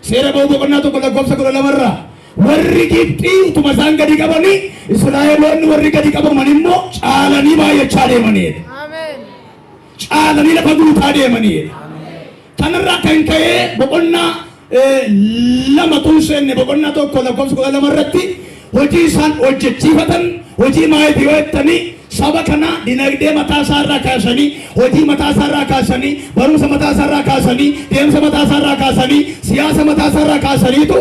Seera ba'uu boqonnaa 1 lakkoofsa 12 irraa warri Gibxii utuma isaan gadi qabanii Israa'eloonni warri gadi qabaman immoo caalanii baay'achaa deemanii. Caalanii lafa guutaa deemanii. Kanarraa kan ka'e boqonnaa 2 tun seenne boqonnaa 1 lakkoofsa 12 irratti hojii isaan hojjechiifatan hojii maayiti yoo jettanii saba kana dinagdee mataa isaa irraa kaasanii, hojii mataa isaa irraa kaasanii, barumsa mataa isaa irraa kaasanii, deemsa mataa isaa irraa kaasanii, siyaasa mataa isaa irraa kaasaniitu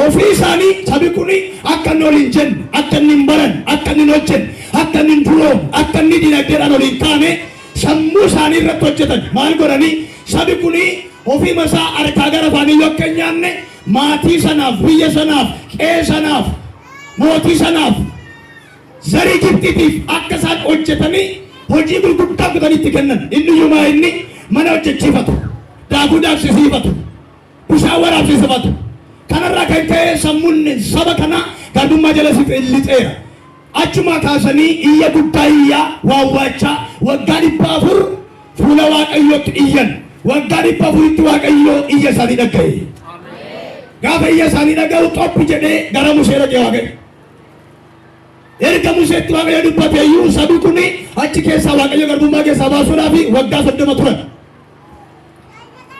ofii isaanii sabi kun akka inni ol hin jenne, akka inni hin baranne, akka inni hin hojjenne, akka inni hin duroomne, akka inni dinagdeedhaan ol hin kaane sammuu isaanii irratti hojjetan. Maal godhanii? Sabi kun ofiima isaa harkaa gara afaanii yoo akka hin nyaanne maatii sanaaf, biyya sanaaf, qe'ee sanaaf, mootii sanaaf, zarii Gibxiitiif akka isaan hojjetanii hojii gurguddaa kutanii itti kennan. Inni iyyuu maa inni mana hojjechiifatu, daakuu daaksisiifatu, bishaan waraabsisifatu. Kanarraa kan ka'e sammuun saba kanaa garbummaa jala lixeera. Achumaa kaasanii iyya guddaa iyyaa waawwaachaa waggaa 400 fuula Waaqayyootti iyyan. Waggaa 400tti Waaqayyo iyya isaanii dhaga'e. Gaafa iyya isaanii dhaga'u xophi jedhee gara Musee dhaqee Waaqayyo. Erga Museetti Waaqayyo dubbate iyyuu sabi kun achi keessaa Waaqayyo garbummaa keessaa baasuudhaaf waggaa 30 turan.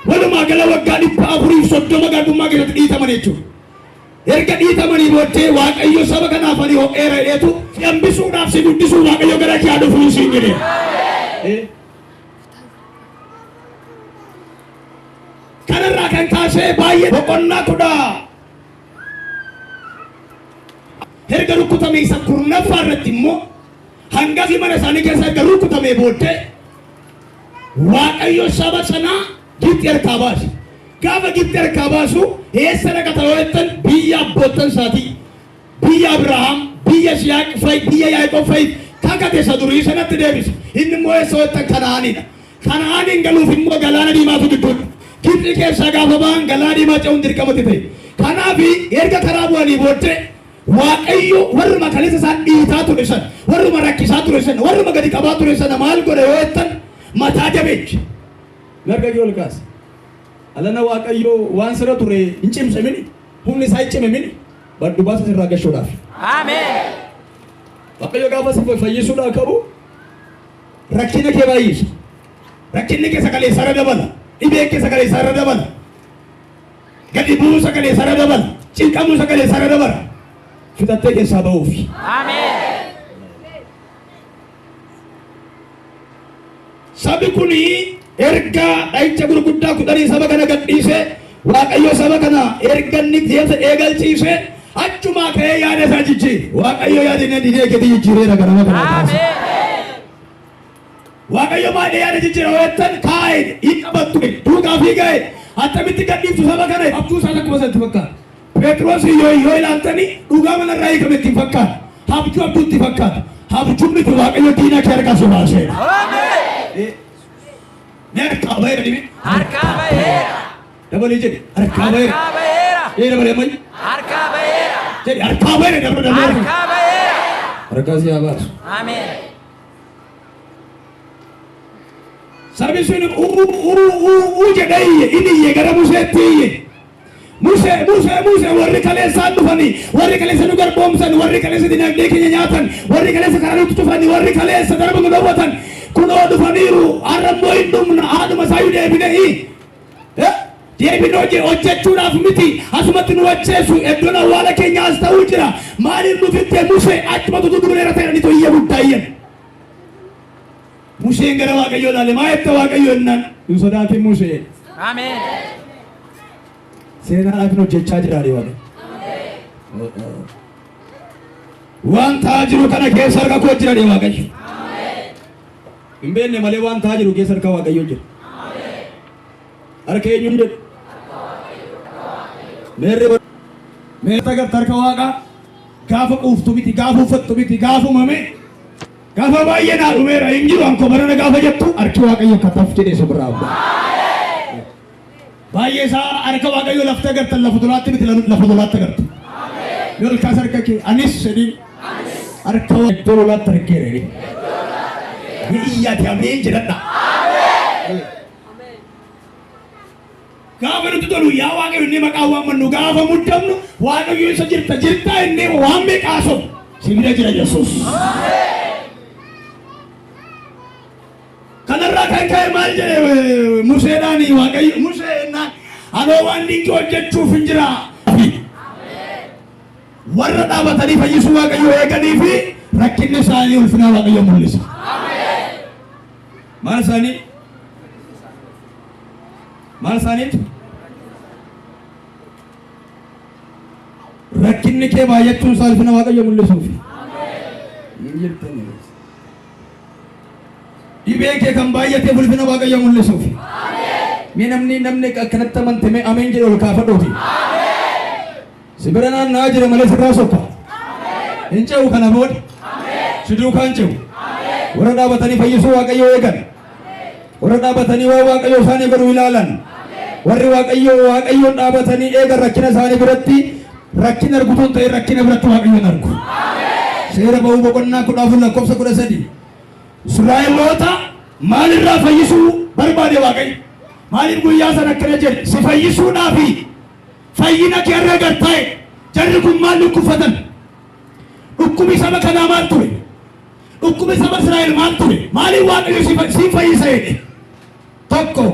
Walumaa gala waggaa 430 garbummaa keessatti dhiitaman jechuudha. Erga dhiitamanii booddee Waaqayyo saba kanaaf ani ho'eera jedheetu si hambisuudhaaf si guddisuuf Waaqayyo gara kee haa dhufuu siin jedhe. Kanarraa kan kaasee baay'ee boqonnaa kudha Erga rukkutamee isa 10ffaa irratti immoo hangafi mana isaanii keessa erga rukkutamee booddee Waaqayyo saba sanaa Gibxi harkaa baase. Gaafa Gibxi harkaa baasu eessa dhaqata yoo jettan biyya abboottan isaatii, biyya Abrahaam, biyya Yisihaaq fa'i, biyya Yaaqoob fa'i kakate isa durii sanatti deebise. Inni immoo eessa yoo jettan Kana'aanidha. Kana'aaniin galuuf immoo galaana diimaatu gidduudha. Gibxi keessaa gaafa ba'an galaana diimaa ce'uun dirqamatti ta'e. Kanaaf erga karaa bu'anii booddee Waaqayyo warruma kaleessa isaan dhiitaa ture sana, warruma rakkisaa ture sana, warruma gadi qabaa ture sana maal godhe yoo jettan mataa jabeeche. Harka kee ol kaasi. Alana Waaqayyo waan sirra ture hin cimse mini, humni isaa hin cime mini, baddu baasa sirraa gashuudhaaf. Ameen. Waaqayyo gaafa si fayyisuudhaa qabu rakkina kee baay'isa. Rakkinni kee sagalee isaarra dabala. Dhibeen kee sagalee isaarra dabala. Gadi bu'uu sagalee isaarra dabala. Cinqamuu sagalee isaarra dabala. Fixattee keessaa ba'uufi. Ameen. Sabi kun erga dha'icha gurguddaa kudhanii saba kana gadhiisee Waaqayyo saba kana erga inni deemsa eegalchiisee achumaa ka'ee yaada isaa jijjiire. Waaqayyo yaada inni diinee keetii jijjiireera ganama kana kaasa. Ameen. Waaqayyo maal yaada jijjiira yoo jettan kaa'e hin qabattu duukaa fiigaa attamitti gadhiiftu saba kana abjuu isaa akkuma sanatti fakkaata. Pheexiroos yoo ilaaltani dhugaa manarraa hiikame itti hin fakkaatu. Abjuu abjuu itti fakkaata. Abjuu miti Waaqayyo diina kee harkaa si baaseera. Ameen. Mee harkaa ba'eera dhibee. Harkaa ba'eera. Dabalee jedhi harkaa ba'eera. Harkaa ba'eera. Ee dabalee ammayyu Harkaa ba'eera. jedhi harkaa ba'eera dabra dabalee. Harkaa ba'eera. Harkaa si haa baasu. Ameen. Sabni sun uu uu uu uu jedhee iyye inni iyye gara Museetti iyye. Musee Musee Musee warri kaleessaan dhufanii warri kaleessa nu garboomsan warri kaleessa dinagdee keenya nyaatan warri kaleessa karaa nutti cufanii warri kaleessa darba nu dhowwatan kunoo dhufaniiru har'a immoo hin dhumna haadhuma isaayyuu deebine deebine hojjechuudhaaf miti asumatti nu ajjeesu iddoon awwaala keenya as ta'uu jira maaliif nu fitte Musee achumatu dudureera ta'anii iyya guddaa iyyan. Museen gara Waaqayyoo ilaale maa jetta Waaqayyo jennaan hin sodaatin Musee. Ameen. Seenaadhaaf hin hojjechaa jira jedhe Waaqayyo. Waan ta'aa jiru kana keessa harka koo jira jedhe Waaqayyo. Hin beekne malee waan ta'aa jiru keessa harka Waaqayyoo jira. Harka eenyuun jedhu? Meerre meerre agarta harka Waaqaa gaafa quuftu miti gaafa uffattu miti gaafa uumame Gaafa baay'ee naa dhumeera hin jiru anko barana gaafa jettu harki Waaqayyo akka taf jedhee si biraa ba'a. Baay'ee isaa harka Waaqayyo lafti agartan lafa tolaatti miti lafa lolaatti agartu. Yoo ol kaas harka kee anis jedhiin harka iddoo lolaatti argeera jedhiin. Ni iyyaati ameen jedhadha. Gaafa nutti tolu yaa Waaqayyo inni maqaa waammannu gaafa muddamnu Waaqayyo isa jirta jirta inni waan meeqaa sobu si bira jira Yesuus. Kanarraa kan ka'e maal jedhe Museedhaan Waaqayyo Musee ennaan anoo waan dinqii hojjechuuf hin jira. Warra dhaabatanii fayyisuu Waaqayyoo eeganii fi rakkinni isaanii ulfina Waaqayyoo mul'isa. Maal isaanii? Maal isaaniitu? Rakkinni kee baay'achuun isaa ulfina Waaqayyoo mul'isuuf. Hin jirtani. Dhibeen kee kan baay'ateef ulfina Waaqayyoo mul'isuuf. Mee namni namni akkanatti amante mee ameen jedhe ol kaafadhuuti. Si bira naanna'aa jira malee sirraa sokka. Hin ce'u kana booda. Si duukaa hin ce'u. Warra dhaabatanii fayyisuu Waaqayyoo eegan. Warra dhaabatanii waan Waaqayyoo isaanii godhu ilaalan. Warri Waaqayyoo Waaqayyoon dhaabatanii eegan rakkina isaanii biratti rakkina argutu hin ta'in rakkina biratti Waaqayyoon argu. Seera ba'uu boqonnaa 14 lakkoofsa 13. Israa'eloota maalirraa fayyisuu barbaade Waaqayyo? Maaliif guyyaa sana akkana jedhe? Si fayyisuudhaafi Fayyina kee irra gad taa'e. Jarri kun maal dhukkubfatan? Dhukkubi saba kanaa maal ture? Dhukkubi saba Israa'el maal ture? Maaliif Waaqayyo si fayyisa jedhe? Tokko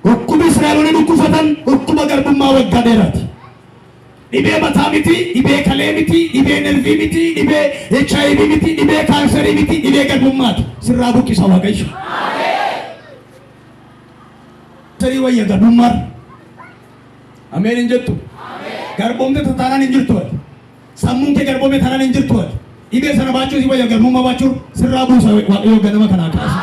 dhukkubi Israa'eloonni dhukkubfatan dhukkuba garbummaa waggaa dheeraati. Dhibee mataa miti, dhibee kalee miti, dhibee nervii miti, dhibee HIV miti, dhibee kaansarii miti, dhibee garbummaati. Sirraa buqqisa Waaqayyo. Tarii wayya garbummaarra. Ameen hin jettu. Garboomte taanaan hin jirtu ati. Sammuun kee garboome taanaan hin jirtu ati. Dhibee sana baachuu si wayya garbummaa baachuu sirraa buusa Waaqayyo ganama kanaa kaasa.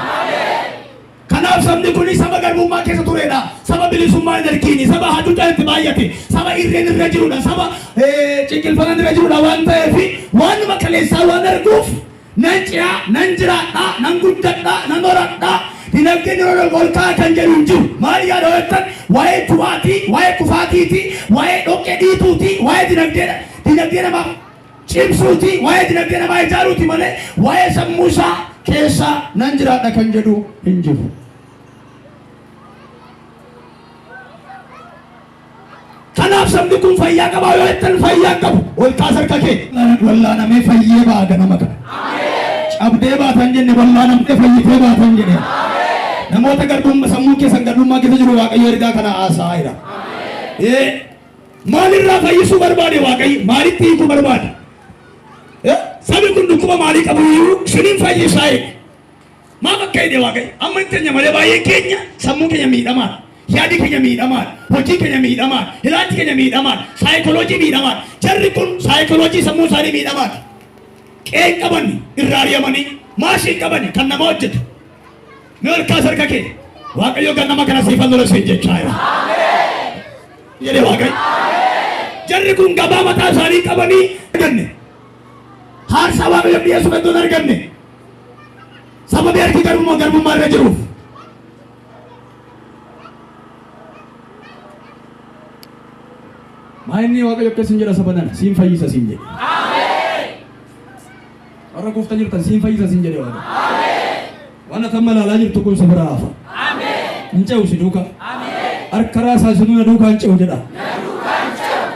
Kanaaf sabni kun saba garbummaa keessa turedha. Saba bilisummaa hin argine, saba hacuucaan itti baay'ate, saba irreen irra jirudha, saba ciqilfamaan irra jirudha waan ta'eef waanuma kaleessaa waan arguuf Nan ce'a, nan jiraadha, nan guddadha, nan horadha, dinagdeen yeroo ol ka'a kan jedhu hin jiru. Maal yaada yoo jettan waa'ee du'aatii, waa'ee kufaatiiti, waa'ee dhoqqee dhiituuti, waa'ee dinagdee dinagdee namaa cimsuuti, waa'ee dinagdee namaa ijaaruuti malee waa'ee sammuu isaa keessaa nan jiraadha kan jedhu hin jiru. Kanaaf sabni kun fayyaa qabaa yoo jettan fayyaa hin qabu. Ol kaas harka kee. Wallaanamee fayyee ba'a ganama kana. Cabdee baatan jenne wallaanamtee fayyitee baatan jedhe. Namoota garbummaa sammuu keessan garbummaa keessa jiru Waaqayyo ergaa kana haasa'aa jira. Ee, Maalirraa fayyisuu barbaade Waaqayyo? Maalitti hiikuu barbaade? Eh, Sabni kun dhukkuba maalii qabu iyyuu isiniin fayyisaa jedhe. Maaf akka jedhe Waaqayyo? Amma hin teenya malee baay'een keenya sammuun keenya miidhamaadha. Yaadi keenya miidhamaadha. Hojiin keenya miidhamaadha. Ilaalchi keenya miidhamaadha. Saayikoloojii miidhamaadha. Jarri kun saayikoloojii sammuu isaanii miidhamaadha. Qe'ee hin qaban irraa ari'amanii maashii hin qaban kan nama hojjetu. Mee ol kaas harka kee. Waaqayyo ganama kana siifan lola siin jechaa jira. Jedhe Waaqayyo. Jarri kun gabaa mataa isaanii qabanii arganne. Haarsaa Waaqayyo dhiyeessu kan hin arganne. Sababii harki garbummaa garbummaa irra jiruuf. Maa inni Waaqayyo akkas hin jedha saba nana siin fayyisa siin jedhe. Warra gooftaa jirtan siin fayyisa siin jedhe Waaqayyo. Waan ati amma ilaalaa jirtu kun si biraa hafa. Hin ce'u si duukaa. Harka raasaa isinuu na duukaa hin ce'u jedha.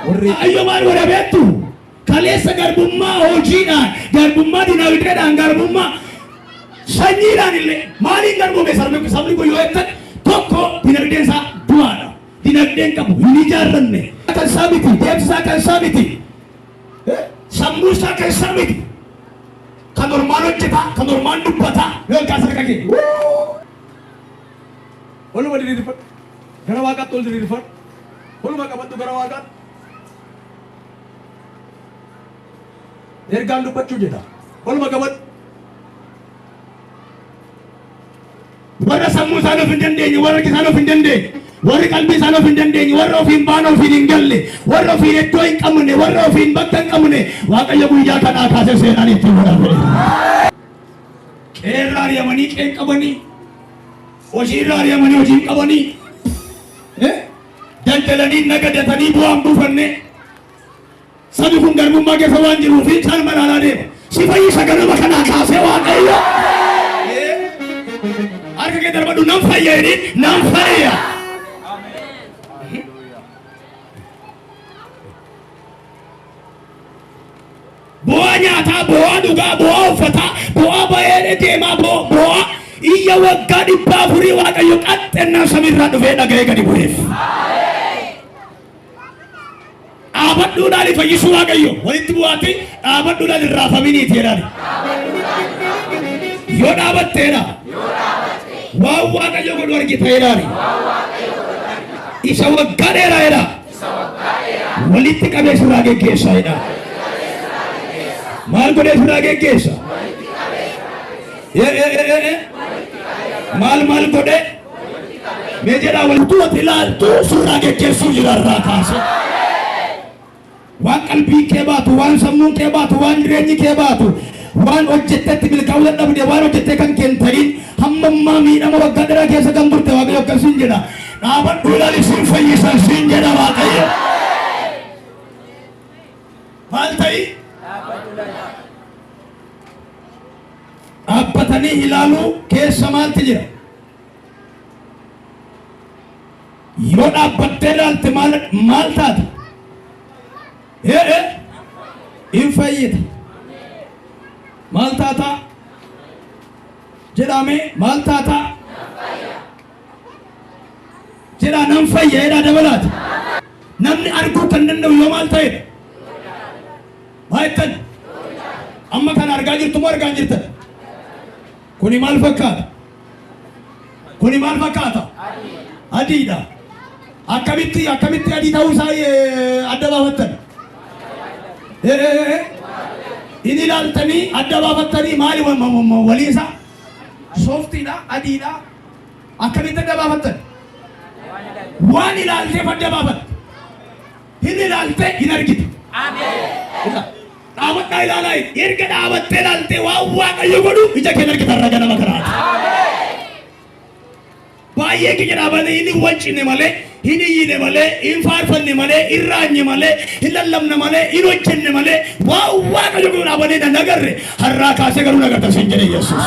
Warri Waaqayyo maal godha beektu? Kaleessa garbummaa hojiidhaan, garbummaa dinagdeedhaan, garbummaa sanyiidhaan illee maaliin garboome sabni sabni kun yoo jettan tokko dinagdeen isaa du'aadha. Dinagdeen qabu hin ijaarranne. Kan isaa miti, deemsi isaa kan isaa miti, sammuu isaa kan isaa miti. Kan ormaan hojjeta, kan ormaan dubbata, yoo kaasa harka kee. Oluma diriirfadhu. Gara Waaqaatti ol diriirfadhu. Oluma qabadhu gara Waaqaatti. Ergaan dubbachuu jedha. Oluma qabadhu. Warra sammuu isaan of hin dandeenye, warra harki isaan of hin dandeenye, warri qalbii isaan of hin dandeenye, warra ofiin baana ofiin hin galle, warra ofiin iddoo hin qabne, warra ofiin bakka hin qabne, Waaqayyo guyyaa kanaa kaasee seenaan ittiin godhaa fedhe. Qe'eerraa ari'amanii qe'ee hin qabanii, hojiirraa ari'amanii hojii hin qabanii, daldalanii nagadatanii bu'aa hin buufanne. Sabi kun garbummaa keessa waan jiruuf isaan malaalaa deema. Si fayyisa ganama kanaa kaasee Waaqayyo. Harka kee darbadhu nan fayya jedhiin nan fayya. Bu'aa nyaataa, bu'aa dhugaa, bu'aa uffataa, bu'aa ba'ee deemaa, bu'aa iyya waggaa 400 Waaqayyo qaxxennaa samiirraa dhufee dhaga'ee gadi bu'eef. Dhaabadhuudhaan fayyisuu Waaqayyo walitti bu'aati dhaabadhuudhaan hin raafaminiiti jedhaan. Yoo dhaabatteedha. Waan Waaqayyo godhu argita jedhaan. Isa waggaa dheeraa jedha. Walitti qabee sirraa geggeessa jedha. Maal godhee sirraa geggeessa? Maal maal godhee? Mee jedhaa walitti ati ilaaltu sirraa geggeessuu jira irraa kaase. Waan qalbiin kee baatu, waan sammuun kee baatu, waan jireenyi kee baatu, waan hojjettetti milkaa'uu dadhabde, waan hojjettee kan kee hin ta'in, hamma ammaa miidhama waggaa dheeraa keessa kan turte Waaqayyo akkas siin jedha. Dhaabadhu ilaali siin fayyisan siin jedha Waaqayyo. Maal ta'i? Dhaabbatanii ilaaluu keessa maaltu jira? Yoo dhaabbattee ilaalte maal maal taata? Ee ee hin fayyita. Maal taata? Jedhame maal taata? Jedhaa nan fayya jedhaa dabalaati. Namni arguu kan danda'u yoo maal ta'edha? Maal jettan? Amma kana argaa jirtu moo argaa hin jirtan? Kuni maal fakkaata? Kuni maal fakkaata? Adiidha. Akkamitti akkamitti adii ta'uu isaa adda baafattan? Inni ilaaltanii adda baafattanii maali walii isaa? Sooftiidha, adiidha. Akkamitti adda baafattan? Waan ilaalteef adda baafatte. Hin ilaalte hin argite. Dhaabadhaa ilaalaa erga dhaabattee ilaaltee waan Waaqayyo godhu ija keen argita irra ganama kanaati. Baay'ee keenya dhaabanii hin wancine malee, hin iyyine malee, hin faarfanne malee, hin raanye malee, hin lallabne malee, hin hojjenne malee waan Waaqayyo godhu dhaabanii hin agarre har'aa kaasee garuu nagarta siin jedhe Yesuus.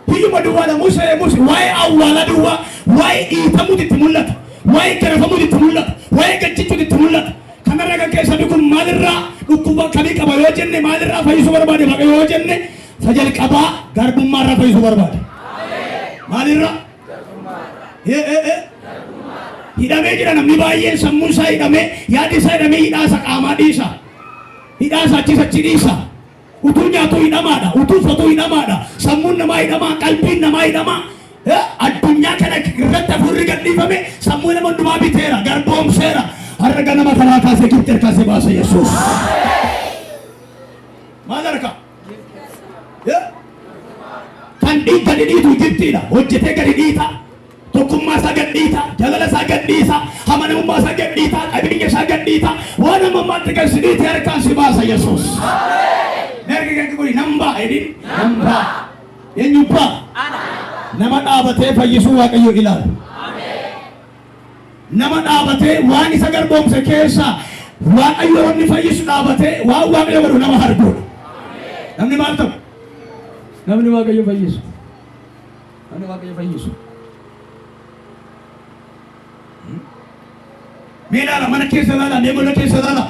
Hiyyuma duwwaadha Musee Musee waa'ee awwaalaa duwwaa waa'ee dhiitamuutu itti mul'ata waa'ee garafamuutu itti mul'ata waa'ee gajjichuutu itti mul'ata kanarra kan ka'e sabni kun maalirraa dhukkuba akkamii qaba yoo jenne maalirraa fayyisuu barbaade Waaqayyo yoo jenne isa jalqabaa garbummaarraa fayyisuu barbaade maalirraa Ee, ee, ee. Hidhamee jira namni baay'een sammuun isaa hidhamee yaadni isaa hidhamee hidhaasa qaamaa dhiisa hidhaasa achis achi dhiisa. Utuu nyaatuu hidhamaadha. Utuu uffatuu hidhamaadha. Sammuun namaa hidhamaa, qalbiin namaa hidhamaa. Addunyaa kana irratti hafuurri gadhiifame sammuu nama hundumaa biteera, garboomseera. Har'a ganama kanaa kaasee Gibxi harkaa si baasa Yesuus. Maal harkaa? Kan gadi dhiitu Gibxiidha. Hojjetee gadi dhiita. Tokkummaa isaa gad dhiita, jaalala isaa gad dhiisa, amanamummaa isaa gad dhiita, qabeenya isaa gad dhiita. Waan amma ammaatti kan si dhiite harkaan si baasa Yesuus. Mee harka kee godhi nan ba'a jedhin nan ba'a. Eenyu ba'a? Nama dhaabatee fayyisuu Waaqayyo ilaala. Nama dhaabatee waan isa garboomse keessaa Waaqayyo yeroo inni fayyisu dhaabatee waan Waaqayyo godhu nama arguudha. Namni maal ta'u? Namni Waaqayyo fayyisu. Namni Waaqayyo fayyisu. Mee ilaala mana keessa ilaala mee gola keessa ilaala.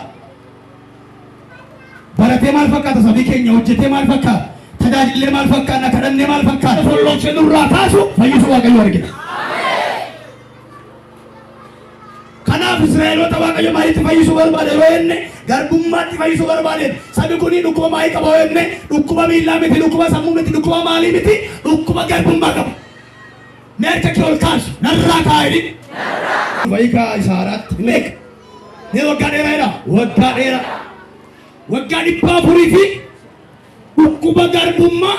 Baratee maal fakkaata sabii keenya hojjetee maal fakkaata tajaajillee maal fakkaata kadhannee maal fakkaata folloomsee nurraa kaasu fayyisuu Waaqayyo argina. Kanaaf Israa'eloota Waaqayyo maalitti fayyisuu barbaade yoo jenne garbummaatti fayyisuu barbaade. Sabi kun dhukkuba maalii qaba yoo jenne dhukkuba miillaa miti, dhukkuba sammuu miti, dhukkuba maalii miti, dhukkuba garbummaa qaba. Mee harka kee ol kaasi narraa kaa'a jedhi. Fayikaa isa haaraatti meeqa? Mee waggaa dheeraa jedha. Waggaa dheeraa. Waggaa 400 fi dhukkuba garbummaa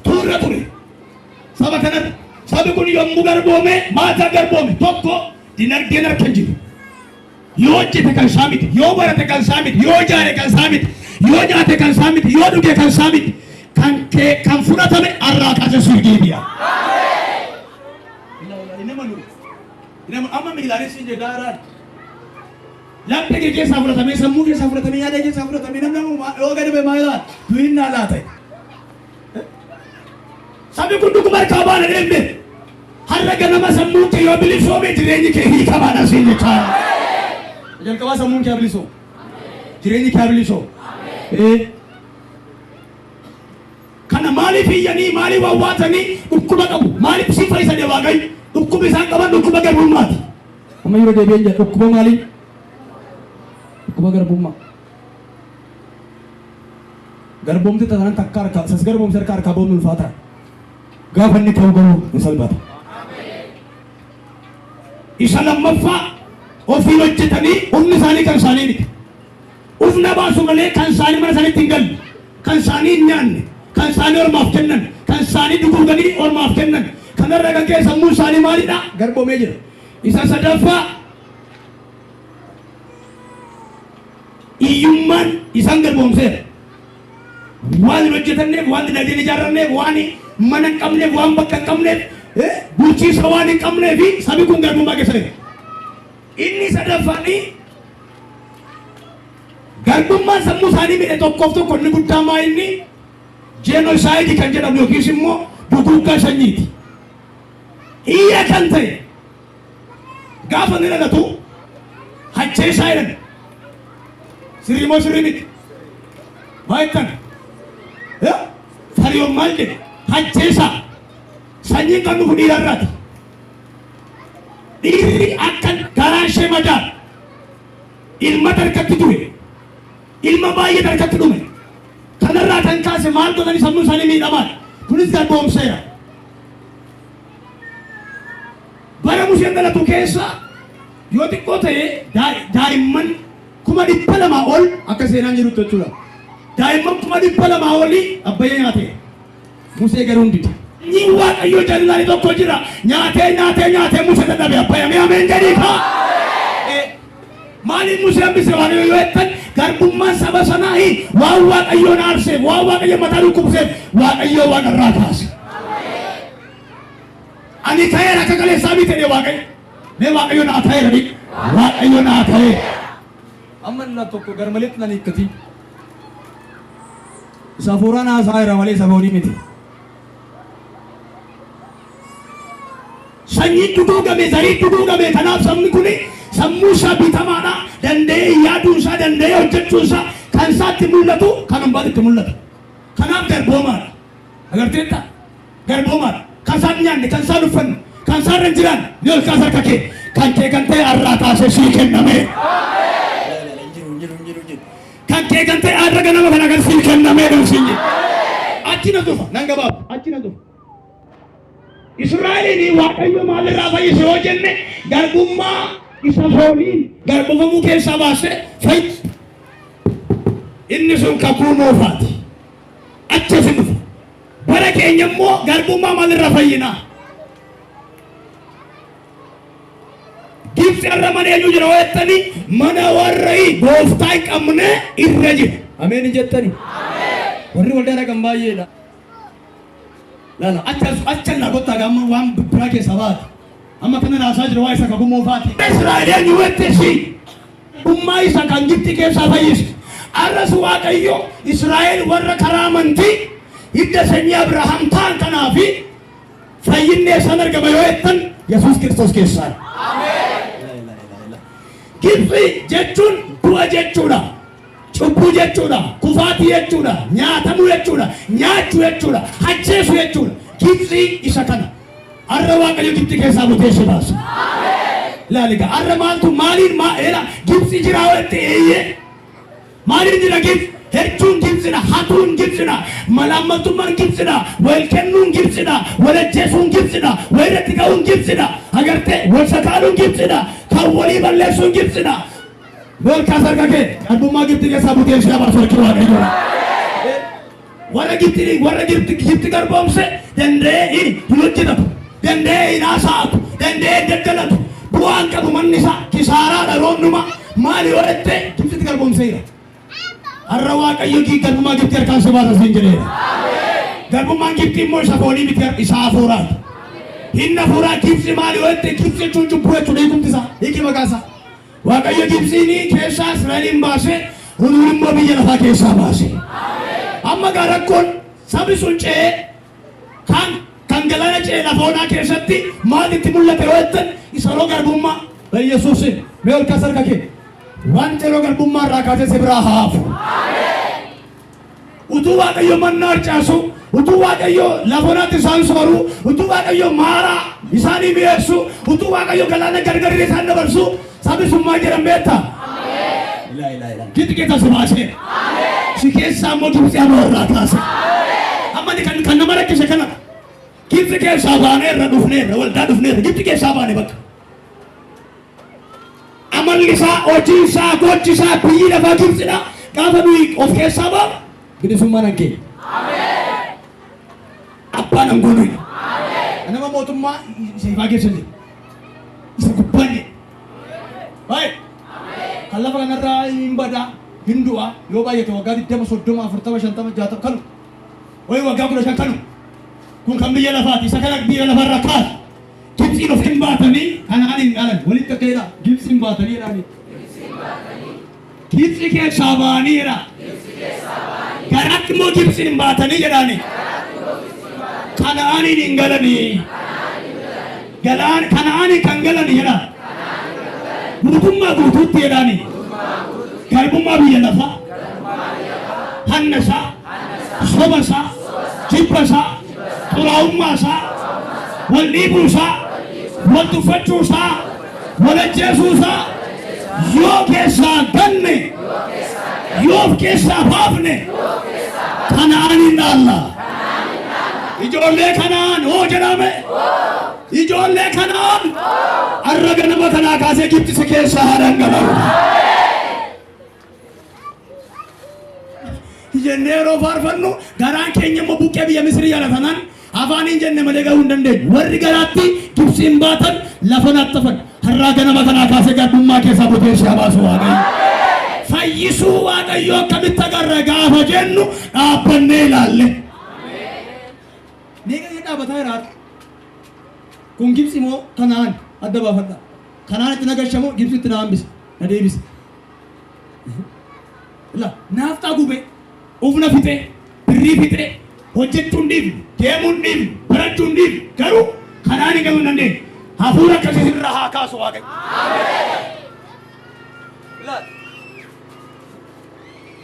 tuurra ture. Saba kanatti sabi kun yommuu garboome maataa garboome tokko dinagdeen harka hin jiru. Yoo hojjete kan isaa miti, yoo barate kan isaa miti, yoo ijaare kan isaa miti, yoo nyaate kan isaa miti, yoo dhuge kan isaa miti. Kan kee kan fudhatame har'aa kaasee siif deebi'a. Inni malu. Inni amma miilaanis hin jedhaa Laphee kee keessaa fudhatamee, sammuu keessaa fudhatamee, yaada keessaa fudhatamee namni amma yoo gadi ba'e maal laata? Du'innaa laata? Sabni kun dhuguma harkaa baana deemne. Har'a ganama sammuun kee yoo bilisoome jireenyi kee hiikamaadha siin jechaa. Jalqabaa sammuun kee bilisoo. Jireenyi kee bilisoo. Kana maaliif iyyanii, maaliif wawwaatanii? Dhukkuba qabu. Maaliif si fayyisanii Waaqayyo? Dhukkuba isaan qaban dhukkuba garbummaati. Amma yeroo deebi'een jedha, dhukkuba maalii? Dhukkuba garbummaa. Garboomti taanaan takka harkaa sas garboomsi harka harkaa ba'uun ulfaata. Gaafa inni ka'u garuu ni salphata. Isa lammaffaa, ofiin hojjetanii humni isaanii kan isaanii miti. Ufna baasu malee kan isaanii mana isaaniitti hin galle. Kan isaanii hin nyaanne. Kan isaanii ormaaf kennan. Kan isaanii duguuganii ormaaf kennan. Kanarra kan ka'e sammuun isaanii maalidha? Garboomee jira. Isa sadaffaa, hiyyummaan isaan garboomseera. Waan hin hojjetanneef, waan dinagdee hin ijaarranneef, waan mana hin qabneef, waan bakka hin qabneef, bulchiinsa waan hin qabneef sabi kun garbummaa keessa jira. Inni sadaffaanii garbummaan sammuu isaanii miidhe tokkoof tokko inni guddaa maa inni genocide kan jedhamu yookiis immoo duguuggaa sanyiiti. Hiira kan ta'e gaafa inni dhalatu hajjeesaa jedhan. Sirrii moo sirrii miti? Maa jettan? Fariyoon maal jedhe? Hajjeesaa. Sanyiin kan dhufu dhiirarraati. Dhiirri akka garaan ishee madaa ilma harkatti du'e, ilma baay'ee harkatti dhume. Kanarraa kan kaase maal godhanii sammuu isaanii miidhamaadha. Kunis garboomseera. Bara Museen dhalatu keessa yoo xiqqoo ta'e daa'imman 200,000 ol, akka seenaan jirutti jechuudha. Daa'imman 200,000 olii Abbayya nyaate. Musee garuu hin dide. Sanyiin Waaqayyoo jallaan tokko jira. Nyaatee nyaatee nyaatee Musee dadhabe Abbayya. Mee ameen jedhii kaa. Maaliif Musee hambise Waaqayyo yoo jettan, garbummaan saba sanaa waan Waaqayyoon aarseef, waan Waaqayyo mataa dhukkubseef, Waaqayyo waaqarraa kaase. Ani ka'eera, akka kaleessaa miti jedhe Waaqayyo. Mee Waaqayyo naa ka'eera jedhi. Waaqayyo naa ka'eera. Amma inni tokko garmaleetti nan hiikkati. Isa hafuuraan haasaa jira malee isa foonii miti. Sanyiin duguugame, zariin duguugame. Kanaaf sabni kun sammuu isaa bitamaadha. Danda'ee yaaduun isaa, danda'ee hojjechuun isaa, kan isaatti mul'atu, kan hambaatti mul'atu. Kanaaf garboomaadha. Agarteetta? Garboomaadha. Kan isaan nyaanne, kan isaan uffanne, kan isaan irra hin jiraanne, ni ol kaasa harka kee. Kan kee kan ta'e har'aa kaasee sii kenname. Kan kee kan ta'e har'a ganama kana kan sii kenname kan siin jedhu. Achi na dhufa, nan gabaaba, achi na dhufa. Israa'eliin Waaqayyo maalirraa fayyise yoo jenne, garbummaa isa fooniin garbufamuu keessaa baasee fayyise. Inni sun kakuu moofaati. Achi asin dhufa. Bara keenya immoo garbummaa maalirraa fayyinaa? Gibxi irra mana eenyu jira yoo jettanii, mana warra gooftaa hin qabne irra jira. Ameen hin jettani? Warri waldaa dhaqan baay'eedha. Laala, acha acha na kottaa, gamma waan biraa keessaa baate. Amma kana naasaa jira waa isa kakuu moofaati. Israa'el eenyu wette si dhummaa isa kan Gibxi keessaa fayyise. Arras Waaqayyo Israa'el warra karaa amantii hidda sanyii Abrahaam ta'an kanaafi fayyinni eessaan argama yoo jettan, Yesuus Kiristoos keessaa. Gibxi jechuun du'a jechuudha. Cubbuu jechuudha. Kufaatii jechuudha. Nyaatamuu jechuudha. Nyaachuu jechuudha. Ajjeesuu jechuudha. Gibxi isa kana. Har'a Waaqayyo Gibxi keessaa butee si baasa. Ilaali egaa, har'a maaltu maaliin maa eela Gibxi jira yoo jette, eeyyee. Maaliin jira Gibxi? Hechuun Gibxidha, hatuun Gibxidha, malaammaltummaan Gibxidha, wal kennuun Gibxidha, wal ajjeesuun Gibxidha, wal irratti ka'uun Gibxidha, agartee, wal sakaaluun Gibxidha, kan walii balleessuun Gibxidha. Wal kaas harka kee, garbummaa Gibxi keessaa butee si baasu harki Waaqayyoodha. Warra Gibxi, warra Gibxi Gibxi garboomse danda'ee hin hojjetatu, danda'ee hin haasa'atu, danda'ee hin daldalatu, bu'aan qabu, manni isaa kisaaraadha roonnuma. Maali yoo jette, Gibxitti garboomseera. Har'a Waaqayyo garbummaa Gibxi harkaan si baasa siin jedheera. Garbummaan Gibxi immoo isa foonii miti, isa hafuuraati. Hin hafuuraa. Gibxi maali yoo jette, Gibxi jechuun cubbuu jechuudha, hiikumti isaa, hiiki maqaa isaa. Waaqayyo Gibxiin keessaa Israa'eliin baase, nuun immoo biyya lafaa keessaa baase. Amma gaa rakkoon sabi sun ce'ee kan Kan galaana ce'e lafa onaa keessatti maal itti mul'ate yoo jettan isa yeroo garbummaa. Yesuusin mee ol kaas harka kee. Wanta yeroo garbummaa irraa kaasee si biraa haa hafu. Utuu Waaqayyo mannaa harcaasu, utuu Waaqayyo lafa onaatti isaan sooru, utuu Waaqayyo maaraa isaanii mi'eessu, utuu Waaqayyo galaana gargarri isaan dabarsu, sabi sun maal jedhan beektaa? Ilaa ilaa ilaa. Gibxi keessaa si baasee. Si keessaa immoo Gibxi hamaa irraa kaase. Amma inni kan nama rakkise kanadha. Gibxi keessaa baaneerra dhufneerra waldaa dhufneerra Gibxi keessaa baane bakka. Amalli isaa, hojii isaa, gochi isaa biyyi lafaa Gibxidha. Gaafa nuyi of keessaa baanu Bilisummaan hankee. Abbaan aangoo nuyi. Nama mootummaa isa ifaa keessa jiru. Isa gubbaan jiru. Baay'ee. Kan lafa kanarraa hin badaa, hin du'a, yoo baay'ate waggaa 20, 30, 40, 50, 60 kanu. Wayi waggaa 15 kanu. Kun kan biyya lafaati. Isa kana biyya lafarra kaasa. Gibxiin of hin baatanii Kanaan hin dhalan. Walitti akka jedhaa. Gibxiin baatanii jedhaani. Gibxi keessaa ba'anii jedha. Garaatti immoo Gibxiin hin baatanii jedhaani. Kana'aaniin hin galanii. Galaan Kana'aanii kan galani jedha. Guutummaa guutuutti jedhaani. Garbummaa biyya lafaa. Hanna isaa. Soba isaa. Jibba isaa. Xuraa'ummaa isaa. Wal dhiibuu isaa. Wal tuffachuu isaa. Wal ajjeesuu isaa. Yoo keessaa ganne. Yoo of keessaa baafne. Kana'aaniin dhaalla. Ijoollee Kana'aan hoo jedhame. Ijoollee Kana'aan har'a ganama kanaa kaasee Gibxi si keessaa haa dhangala'u. Jennee yeroo faarfannu garaan keenya immoo buqqee biyya Misrii yaala tanaan afaaniin jenne malee gahuu hin dandeenyu. Warri garaatti Gibxiin baatan lafa nattafan. Har'aa ganama kanaa kaasee garbummaa keessaa butee si haa baasu Waaqayyo. Fayyisuu Waaqayyo akkamitti agarra gaafa jennu dhaabbannee ilaalle. Meeqa kee dhaabataa jira har'a? Kun Gibxi moo Kana'aan? Adda baafadha. Kana'aan itti na gashamoo Gibxitti na hambisa? Na deebisa. La naafxaa gubee, ufna fixee, birrii fixee, hojjechuu hin dhiifne, deemuu hin dhiifne, barachuu hin dhiifne, garuu kanaan hin galuu hin dandeenye. Hafuura akkasii sirraa haa kaasu Waaqayyo. Laal.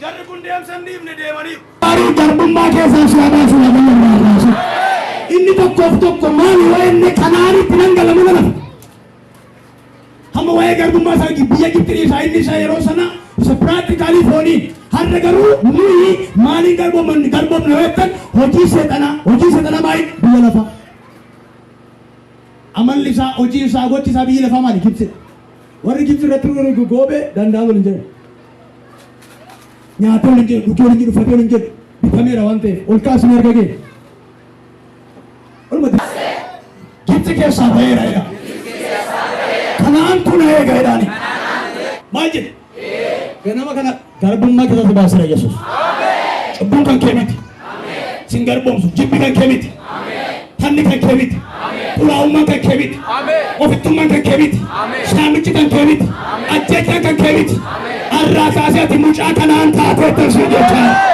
Jarri kun deemsa hin dhiifne deemaniiru. Gaarii garbummaa keessaa si haa baasu Waaqayyo irraa haa kaasu. Inni tokkoof tokko maali yoo inni kanaanitti nan gala mana lafa. Hamma waa'ee garbummaa isaa biyya Gibxii isaa inni isaa yeroo sana isa practically foonii. Har'a garuu nuyi maaliin garboomne garboomne yoo jettan hojii seexanaa, hojii seexanaa maali? Biyya lafaa. Amalli isaa, hojii isaa, gochi isaa biyyi lafaa maali? Gibxidha. Warri Gibxi irratti goobee danda'an waliin jedhan. Nyaatee waliin jedhu, dhugee waliin jedhu, uffatee waliin jedhu. Bitameera waan ta'eef ol kaasni harka kee. Oluma Gibxi keessaa ba'eera jedha. Kanaan kun eega jedhaani. Maal jedhe? Ganama kana garbummaa keessaa si baasera Yesuus. Cubbuun kan kee miti. Sin garboomsu. Jibbi kan kee miti. Hanni kan kee miti. Xuraa'ummaan kan kee miti. Ofittummaan kan kee miti. Saamichi kan kee miti. Ajjeechaan kan kee miti. Har'aa kaasee ati mucaa kanaan taateettan siin jechaa.